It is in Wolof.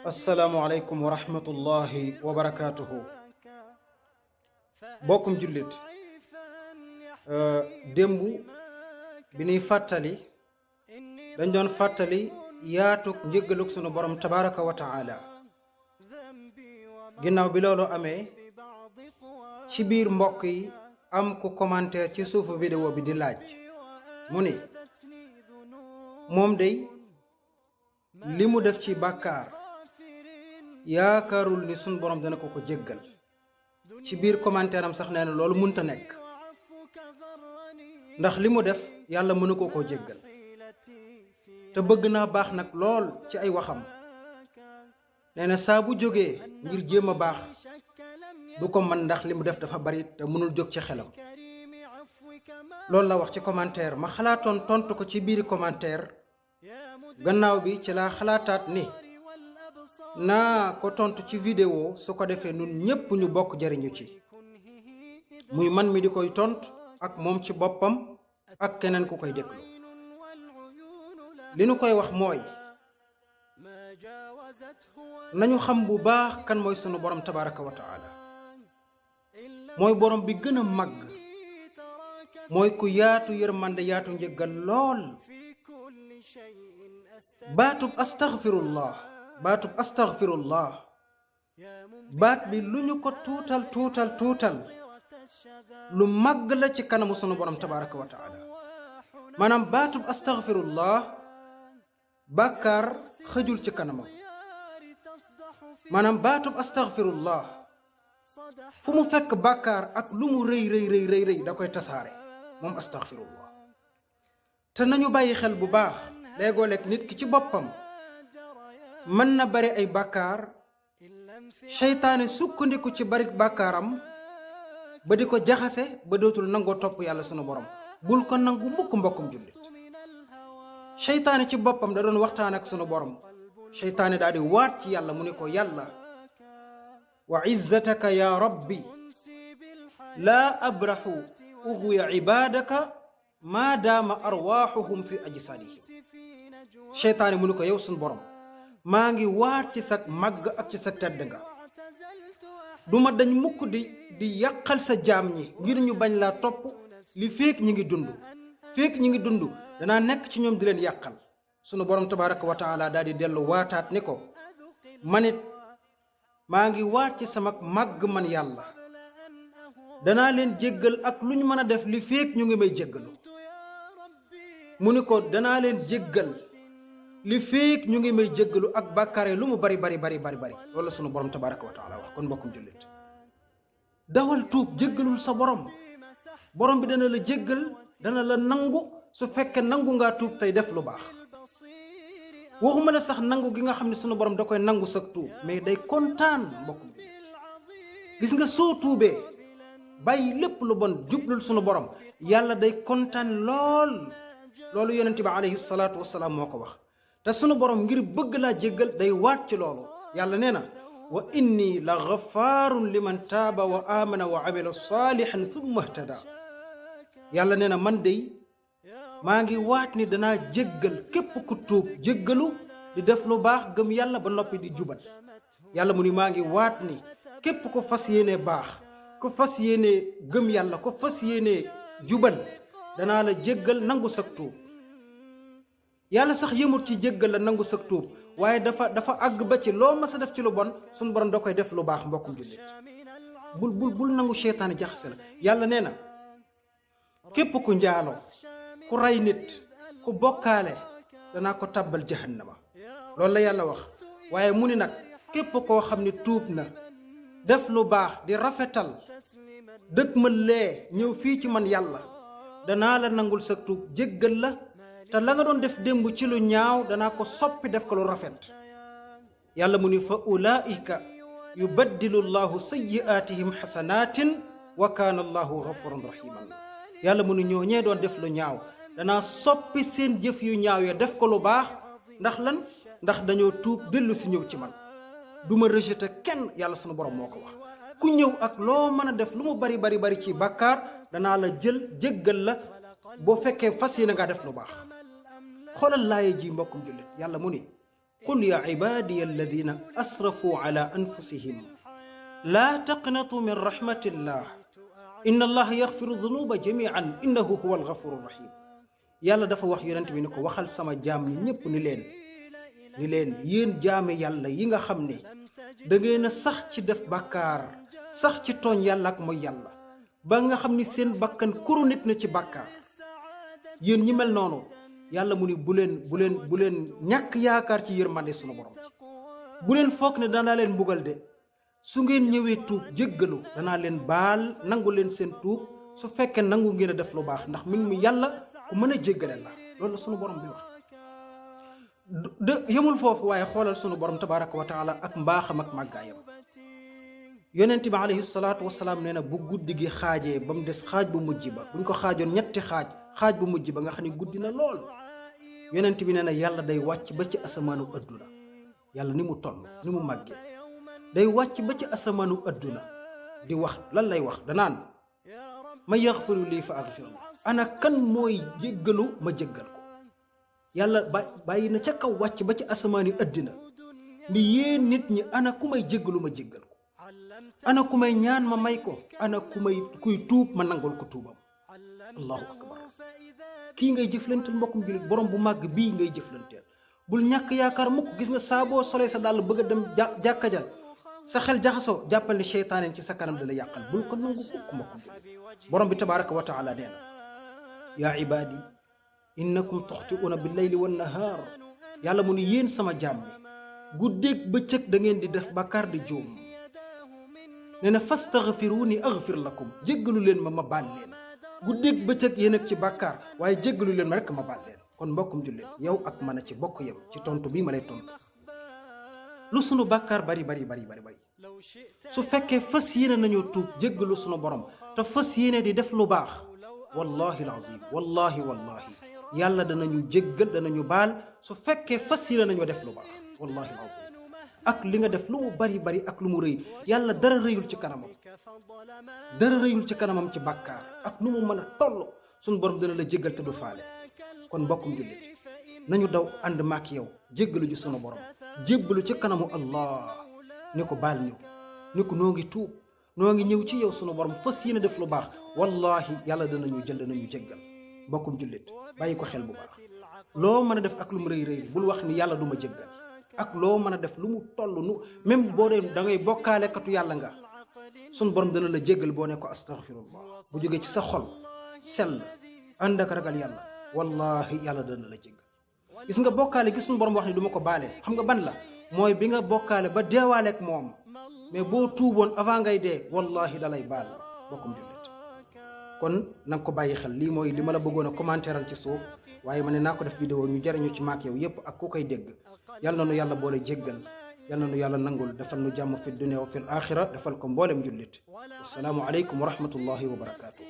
assalaamu aleykum wa rahmatullahi wa barakaatuhu. bokkum jullit, démb bi ñuy fàttali dañ doon fàttali yaatuk njëggaluk sunu borom tabaraka wa taala. ginnaaw bi loolu amee, ci biir mbokk yi am ku commentaire ci suufu vidéo bi di laaj mu ni moom day li mu def ci bàkkaar yaakaarul ni sunu borom dana ko jéggal. ci biir commentaire am sax nee na loolu munta nekk, ndax li mu def yàlla mënu ko jéggal, te bëgg naa baax nag lool ci ay waxam. nee na saa bu jógee ngir jéem a baax du ko mën, ndax li mu def dafa bari te mënul jóg ci xelam. loolu la wax ci commentaire. ma xalaatoon tontu ko ci biir commentaire, gannaaw bi ci laa xalaataat ni naa ko tontu ci vidéo, su ko defee nun ñépp ñu bokk jariñu ci, muy man mi di koy tontu ak moom ci boppam ak keneen ku koy déglu. li nu koy wax mooy nañu xam bu baax kan mooy sunu borom tabaraka wa taala. mooy borom bi gën a màgg, mooy ku yaatu yërmande, yaatu njëggal lool. baatub astaghfirullah baat bi lu ñu ko tuutal lu màgg la ci kanamu sunu borom tabaraka wa taala. maanaam baatub astaghfirullah bàkkaar xëjul ci kanamam. maanaam baatub astaghfirullah fu mu fekk bàkkaar ak lu mu rëy da koy tasaare moom astaghfirullah. te nañu bàyyi xel bu baax, léegoo-leeg nit ki ci boppam mën na bari ay bàkkaar, seytaane sukkandiku ci bari bàkkaaram ba di ko jaxase ba dootul nangoo topp yàlla sunu borom. bul ko nangu mukk mbokkum jullit. seytaane ci boppam da doon waxtaan ak sunu borom. seytaane daal di waat ci yàlla mu ne ko, yàlla wa izzataka ya rabbi laa abraxu ughwiya ibadaka maa daama arwaaxuhum fi ajsaadihim. seytaane mu ne ko, yow sunu borom, maa ngi waat ci sa màgg ak ci sa tedd nga, duma dañ mukk di yàqal sa jaam ñi ngir ñu bañ laa topp li feek ñi ngi dund danaa nekk ci ñoom di leen yàqal. sunu borom tabaraka wa taala daal di dellu waataat ni ko, manit maa ngi waat ci sama màgg man yàlla, danaa leen jéggal ak lu ñu mën a def li feek ñu ngi may jéggalu. mu ni ko, danaa leen jéggal li feek ñu ngi may jéggalu ak bàkkaare lu mu bari. loolu la sunu borom tabaraka wa taala wax. kon mbokkum jullit, dawal tuub, jéggalul sa borom bi dana la jéggal, dana la nangu su fekkee nangu ngaa tuub tey def lu baax. waxuma la sax nangu gi nga xam ne sunu borom da koy nangu sa tuub, mais day kontaan mbokkum jullit. gis nga soo tuubee bàyyi lépp lu bon jublul sunu borom, yàlla day kontaan lool. loolu yonent bi alayhi salaatu wasalaam moo ko wax. te sunu borom ngir bëgg laa jéggal day waat ci loolu. yàlla nee na, wa inni la gafaarun liman taaba wa amana wa amila salihan thumma ihtada. yàlla nee na, man day maa ngi waat ni danaa jéggal képp ku tuub, jéggalu di def lu baax, gëm yàlla ba noppi di jubal. yàlla mu ni maa ngi waat ni képp ko fas yéenee baax, ko fas yéenee gëm yàlla, ko fas yéenee jubal, danaa la jéggal nangu sag tuub. yàlla sax yëmut ci jéggal la nangu sag tuub, waaye dafa àgg ba ci loo mas a def ci lu bon suñu borom da koy def lu baax. mbokkum jullit, bul nangu seytaane jaxase la. yàlla nee na, képp ku njaaloo, ku rey nit, ku bokkaale, danaa ko tàbbal jahannama. loolu la yàlla wax. waaye mu ni nag, képp koo xam ne tuub na, def lu baax, di rafetal, dëkk ma lee ñëw fii ci man yàlla, danaa la nangul sa tuub, jéggal la, te la nga doon def démb ci lu ñaaw danaa ko soppi def ko lu rafet. yàlla mu ni, fa ulaika yubaddilu llahu sayyi'atihim xasanatin wa kaana allahu gafuran rahiman. yàlla mu ni, ñoo ñee doon def lu ñaaw danaa soppi seen jëf yu ñaaw ya def ko lu baax. ndax lan? ndax dañoo tuub dellu si ñëw ci man. du ma rejeté kenn, yàlla sunu borom moo ko wax. ku ñëw ak loo mën a def lu mu bari ci bàkkaar, danaa la jël jéggal la boo fekkee fas yéene ngaa def lu baax. xoolal laaye ji mbokkum jullit, yàlla mu ni, qul ya ibadiya alladina asrafu ala anfusihim laa taqnatu min rahmatillah inna allaha yaxfiru dunuba jamian innahu huwa alxafuru rahim. yàlla dafa wax yonent bi ni ko waxal sama jaam ñi ñépp ni leen yéen jaame yàlla yi nga xam ne da ngeen a sax ci def bàkkaar sax ci tooñ yàlla ak mooy yàlla ba nga xam ni seen bakkan chronique na ci bàkkaar, yéen ñi mel noonu yàlla mu ni bu leen ñàkk yaakaar ci yërmande sunu borom. bu leen foog ne danaa leen mbugal de, su ngeen ñëwee tuub jéggalu danaa leen baal nangu leen seen tuub su fekkee nangu ngeen a def lu baax, ndax mi yàlla ku mën a jéggale la. loolu la sunu borom bi wax. yemul foofu waaye xoolal sunu borom tabaraka wa taala ak mbaaxam ak màggaayam. yonent bi alayhi salaatu wasalaam nee na bu guddi gi xaajee ba mu des xaaj bu mujj ba, buñ ko xaajoon ñetti xaaj bu mujj ba nga xam ne guddi na lool, yonent bi nee na yàlla day wàcc ba ci asamaanu adduna. yàlla ni mu toll ni mu màggee day wàcc ba ci asamaanu adduna di wax lan lay wax, danaan ma yaxfiru lii fa agfiru, ana kan mooy jéggalu ma jéggal ko. yàlla bàyyi na ca kaw wàcc ba ci asamaani adduna ni yéen nit ñi ana ku may jéggalu ma jéggal ko, ana ku may ñaan ma may ko, ana kuy tuub ma nangul ko tuubam. allahu akbar. kii ngay jëflanteel mbokkum jullit, borom bu màgg bii ngay jëflanteel. bul ñàkk yaakaar mukk. gis nga saa boo solee sa dàll bëgg a dem jàkka ja sa xel jaxasoo, jàppal ni seytaaneen ci sa kanam da la yàqal. bul ko nangu mukk mbokkum jullit. borom bi tabaraka wa taala nee na yaa ibaadi innakum tuxti'uuna bil layli wan nahaar. yàlla mu ni yéen sama jaam bi guddeeg bëccëg da ngeen di def bàkkaar di juum. nee na fastaghfiruuni aghfir lakum, jéggalu leen ma baal leen. guddeeg bëccëg yéen ak ci bàkkaar waaye jéggalu leen ma rek ma baal leen. kon mbokkum jullit, yow ak mën a ci bokk yem ci tontu bii ma lay tontu. lu sunu bàkkaar bari su fekkee fas yéene nañoo tuub jéggalu sunu borom te fas yéene di def lu baax, wallahi alazim wallahi yàlla danañu jéggal danañu baal su fekkee fas yéene nañoo def lu baax. wallahi alazim ak li nga def lu mu bari ak lu mu rëy, yàlla dara rëyul ci kanamam ci bàkkaar ak nu mu mën a toll sunu borom dana la jéggal te du faale. kon mbokkum jullit nañu daw ànd maak yow jéggalu ji sunu borom, jébbalu ci kanamu allah ni ko baal ñu, ni ko noo ngi tuub, noo ngi ñëw ci yow sunu borom fas yéene def lu baax. wallahi yàlla danañu jéggal. mbokkum jullit bàyyi ko xel bu baax. loo mën a def ak lu mu rëy bul wax ni yàlla du ma jéggal. ak loo mën a def lu mu toll même boo dee da ngay bokkaalekatu yàlla nga, sunu borom dana la jéggal boo ne ko astaghfirullah bu jógee ci sa xol sell ànd ak ragal yàlla. wallahi yàlla dana la jéggal. gis nga bokkaale gi suñu borom wax ni du ma ko baale, xam nga ban la? mooy bi nga bokkaale ba deewaaleek moom, mais boo tuuboon avant ngay dee wallahi dalay baal. bokkum jullit kon nanga ko bàyyi xel. lii mooy li ma la bëggoon a commentéral ci suuf, waaye ma ne naa ko def vidéo ñu jariñu ci maak yow yépp ak ku koy dégg. yal na nu yàlla boole jéggal, yal na nu yàlla nangul, defal nu jàmm fi dunya wa fil axira, defal ko mboolem jullit. wassalaamu aleykum wa rahmatullahi wa barakaatu.